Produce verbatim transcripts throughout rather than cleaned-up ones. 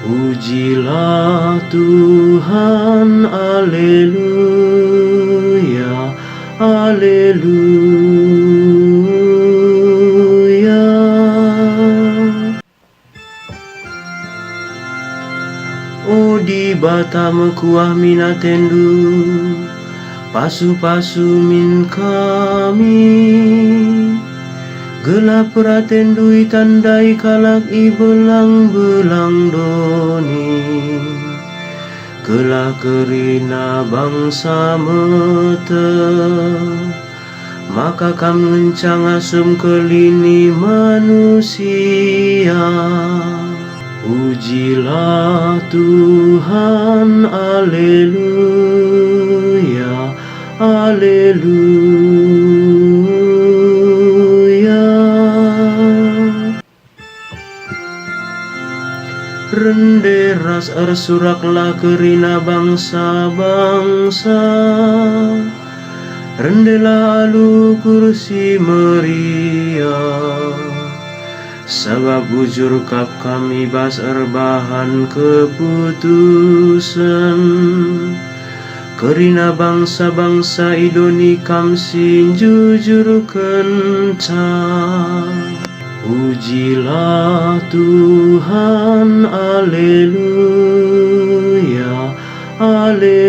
Pujilah Tuhan, aleluya, aleluya. O Dibata, mekuah min atendu, pasu-pasu min kami, gelah peratendu itandai kalak i belang-belang doni, gelah kerina bangsa meteh. Maka kam ngenca ngasum kelini manusia. Pujilah Tuhan, aleluya, aleluya. Rende ras ersuraklah kerina bangsa-bangsa, rendelah alu ukur si meriah. Sabap bujur kap kam i bas erbahan keputusen. Kerina bangsa-bangsa i doni kam si njujurkenca. Pujilah Tuhan, aleluya, aleluya.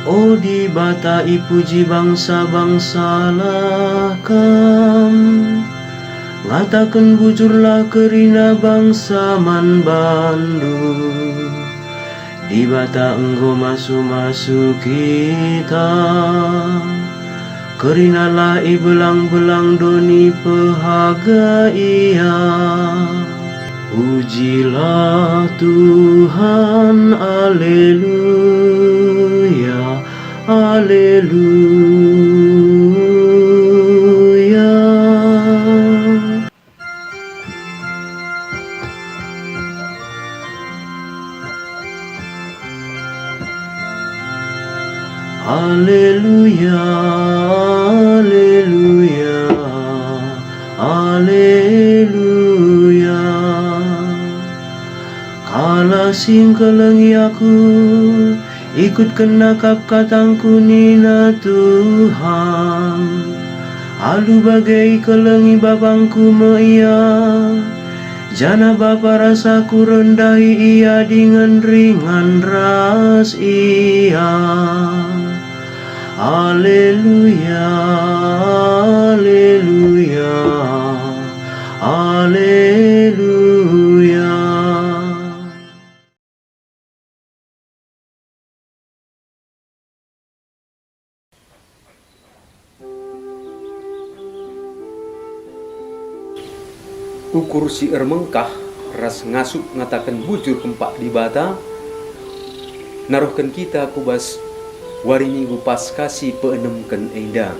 O Dibata, ipuji bangsa-bangsalah Kam. Ngataken bujurlah kerina bangsa man bandu. Dibata enggo masu-masu kita. Kerinalah i belang-belang doni pehaga Ia. Pujilah Tuhan, aleluya, aleluya. Aleluya, aleluya, aleluya. Kalak si ngkelengi aku, ikutkenna kap katangku, nina Tuhan. Alu bage ikelengi bapangku me ia, janah bapa ras aku rendahi ia dingen ringan ras ia. Aleluya, aleluya, aleluya. Ukur si ermengkah ras ngasup ngataken bujur kempak Dibata, naruhken kita ku bas wari Minggu Paskah si peenemken enda.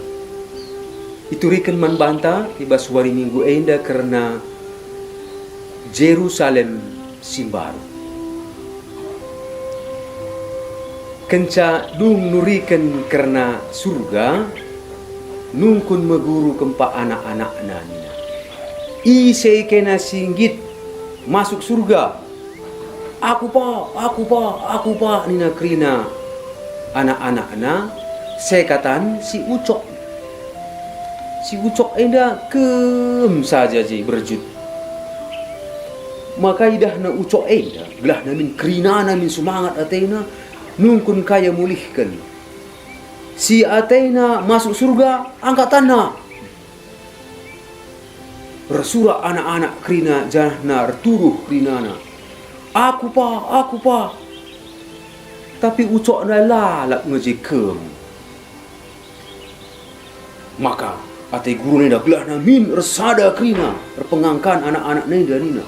Ituriken man banta i bas wari Minggu enda kerna Jerusalem si mbaru. Kenca dung nuriken kerna Surga, nungkun me guru kempak anak-anakna nina, "Ise kena si nggit masuk Surga?" "Aku pa, aku pa, aku pa," nina kerina anak-anakna, sekatan si ucok. Si ucok enda kem saja je berjut. Maka idahna ucok enda, gelahna min kerinana min sumangat atena, nungkun ka ia mulihken. Si atena masuk surga, angkatanna. Ersurak anak-anak kerina janahna ertuduh kerinana, "Aku pa, aku pa." Tapi ucokna lalap nge je kem. Maka ate guru enda gelahna min ersada kerina erpengangkan anak-anak enda nina,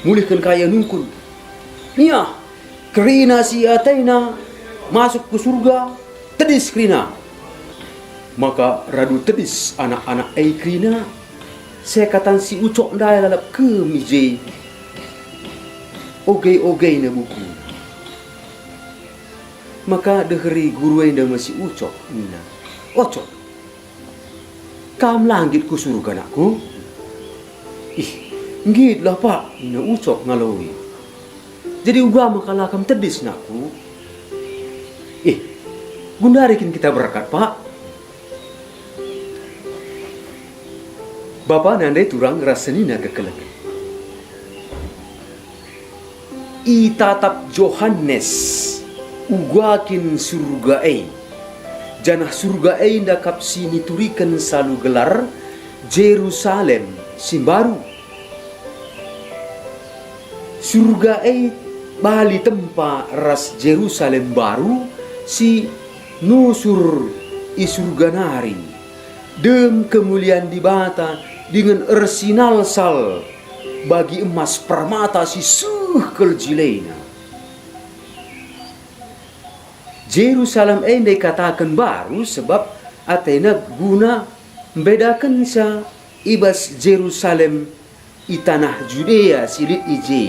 "Mulihken ka ia nungkun. Niah, kerina si atena masuk ku surga, tedis kerina." Maka radu tedis anak-anak e kerina, sekatan si ucok ndai lalap kem i je. Oge-ogena buku. Maka deheri guru enda me si ucok nina, "Ocok, kam la nggit ku surga, nakku?" "Ih, nggitlah, Pak," nina ucok ngaloi. "Jadi uga maka la kam tedis, nakku?" "Ih, gundari kin kita berkat, Pak?" Bapana ndai turang ras senina kekelengen. Itatap Johanes uga kin surga e, janah surga e ndakap si nituriken salu gelar Jerusalem si mbaru. Surga e bali tempa ras Jerusalem mbaru si nusur i surga nari. Dem kemulian Dibata dingen ersinalsal bagi emas permata si seh kal jilena. Jerusalem enda ikataken mbaru sebab atena guna mbedakenca i bas Jerusalem i tanah Judea si lit i je.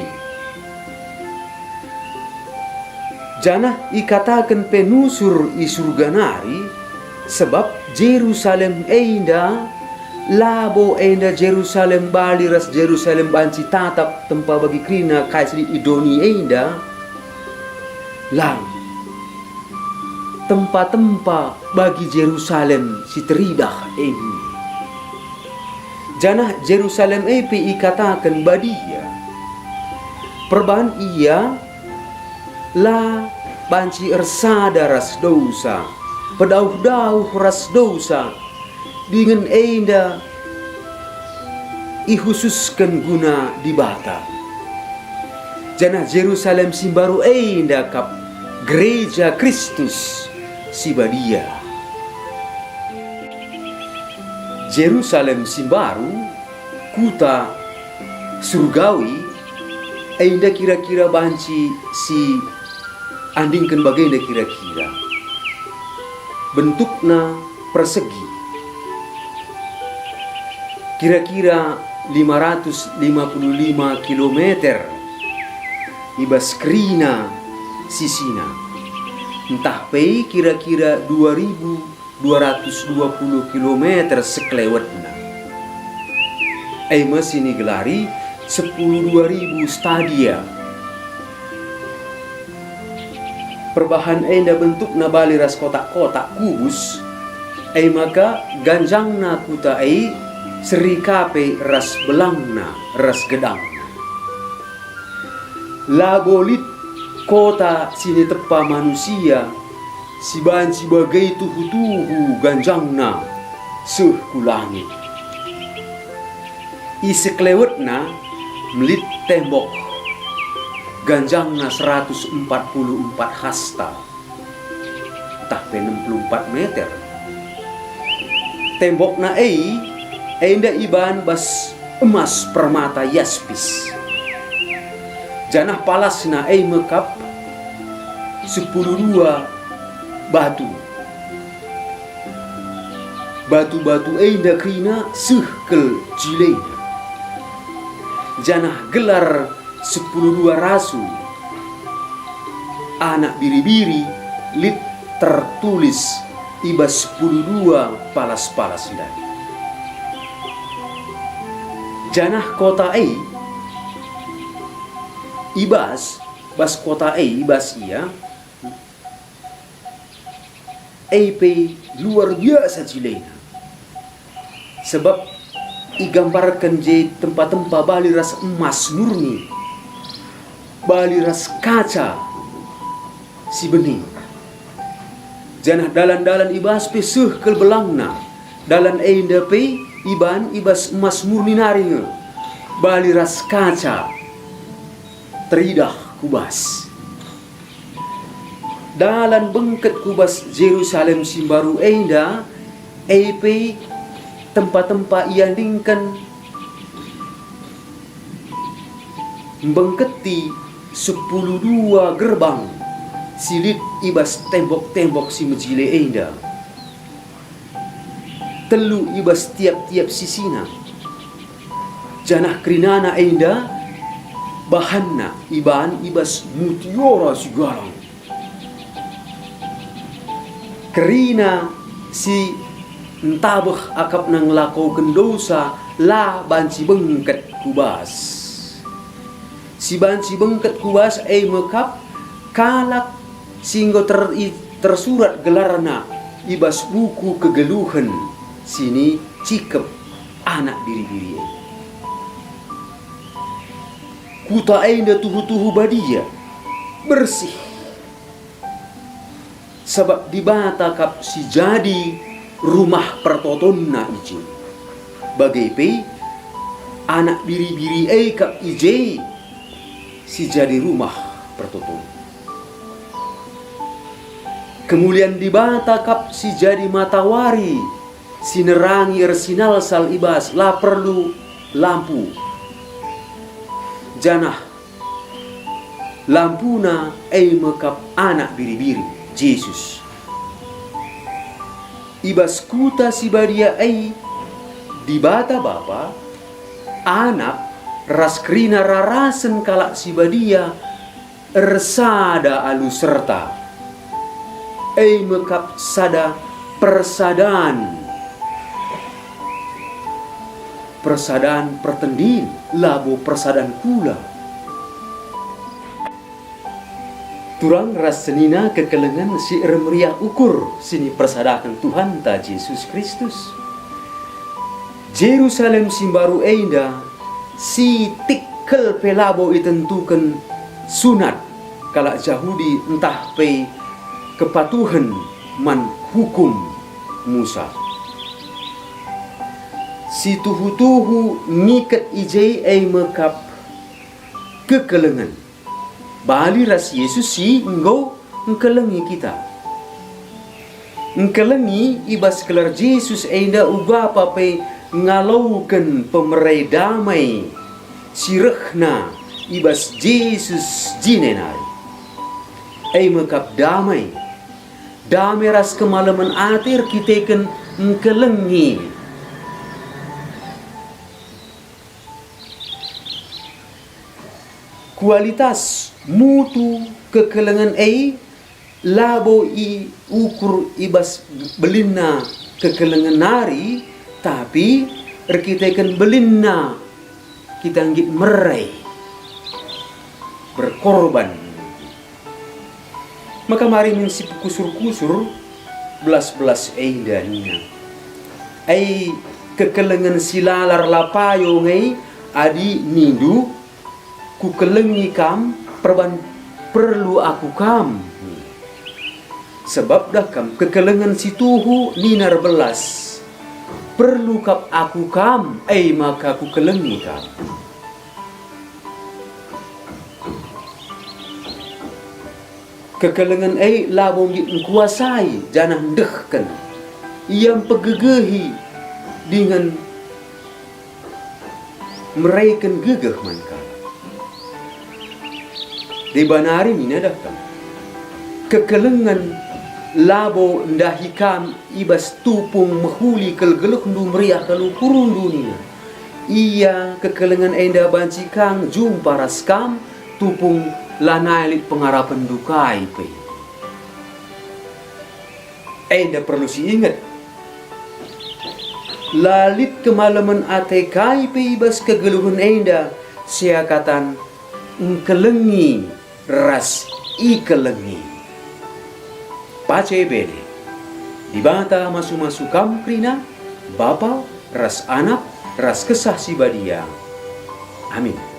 Janah ikataken pe nusur i surga nari, sebab Jerusalem enda, labo enda Jerusalem bali ras Jerusalem banci tatap tempa bagi kerina kai si lit i doni enda. Lang. Tempa-tempa bagi Jerusalem si teridah e nge. Janah Jerusalem e pe ikataken badia. Perbahan ia la banci ersada ras dosa, pedauh-dauh ras dosa, dingen enda ihususken guna Dibata. Janah Jerusalem si mbaru enda kap gereja Kristus si badia. Jerusalem si mbaru, kuta surgawi, enda kira-kira banci si andingken bagenda kira-kira. Bentukna persegi, kira-kira lima ratus lima puluh lima kilometer i bas kerina sisina, ntah pe kira-kira dua ribu dua ratus dua puluh kilometer sekelewetna. E me si nigelari sepuluh dua ribu stadia. Perbahan enda bentukna bali ras kotak-kotak kubus, e maka ganjangna kuta e seri ka pe ras belangna ras gedangna. Labo lit kota si nitepa manusia si banci bage tuhu-tuhu ganjangna seh ku langit. I sekelewetna melit tembok, ganjangna seratus empat puluh empat hasta, ntah pe enam puluh empat meter. Tembokna e enda iban bas emas permata yaspis, janah palasna e mekap sepuluh dua batu. Batu-batu enda kerina seh kal jilena, janah gelar sepuluh dua rasul, anak biri-biri, lit tertulis i bas sepuluh dua palas-palas ndai. Janah kota e I bas, bas kota e i bas ia, e pe luar biasa jilena. Sebab igambarken je tempa-tempa bali ras emas murni, bali ras kaca si bening. Janah dalan-dalan i bas pe seh kal belangna. Dalan enda pe iban i bas emas murni nari nge, bali ras kaca teridah ku bas. Dalan bengket ku bas Jerusalem si mbaru enda, e pe tempa-tempa iandingken mbengketi sepuluh dua gerbang si lit i bas tembok-tembok si mejile enda, telu i bas tiap-tiap sisina. Janah kerinana enda bahanna iban i bas mutiara si galang. Kerina si ntabeh akapna ngelakoken dosa la banci bengket ku bas. Si banci bengket ku bas e me kap kalak si enggo ter-, i-, tersurat gelarna i bas buku kegeluhen si nicikep Anak Biri-biri e. Kuta enda tuhu-tuhu badia, bersih. Sabap Dibata kap si jadi rumah pertotonna i je. Bage pe, Anak Biri-biri e kap i je si jadi rumah pertoton. Kemulian Dibata kap si jadi matawari si nerangi ersinalsal i bas, la perlu lampu. Janah lampuna e me kap Anak Biri-biri, Jesus. I bas kuta si badia e, Dibata Bapa, Anak, ras kerina rarasen kalak si badia ersada alu serta. E me kap sada persadan. Persadan pertendin, labo persadan kula. Turang ras senina kekelengen si ermeriah ukur si nipersadaken Tuhanta Jesus Kristus. Jerusalem si mbaru enda si tikkel pe labo itentuken sunat kalak Jahudi ntah pe kepatuhen man Hukum Musa. Si tuhu-tuhu ngiket i je e me kap kekelengen, bali ras Jesus si enggo ngkelengi kita. Ngkelengi i bas gelar Jesus enda ugapa pe ngaloken pemere damai si rehna i bas Jesus jine nari. E me kap damai, damai ras kemalemen ate erkiteken ngkelengi. Kualitas mutu kekelengen e labo iukur i bas belinna kekelengen nari, tapi erkiteken belinna kita nggit mere, berkorban. Maka mari min si pekusur-kusur belas-belas enda nina, "Ai kekelengen si lalar la payo nge adi nindu, 'Kukelengi kam perban perlu aku kam'?" Sebab dah kam kekelengen si tuhu nina erbelas, "Perlu kap aku kam, e maka kukelengi kam." Kekelengen e labo nggit ngkuasai janah ndehken. Ia mpegegehi dingen mereken gegeh man kalak. Deba nari nina dah kam, kekelengen labo ndahi kam i bas tupung mehuli kal geluhndu meriah kal ukurndu nina. Ia kekelengen enda banci kang jumpa ras kam, tupung lanai lit pengarapenndu kai pe. Enda perlu siinget. La lit kemalemen ate kai pe i bas kegeluhen enda, seakatan Engkelengi ras ikelengi. Pace bene. Dibata masu-masu kam kerina, Bapa ras Anak ras Kesah Si Badia. Amin.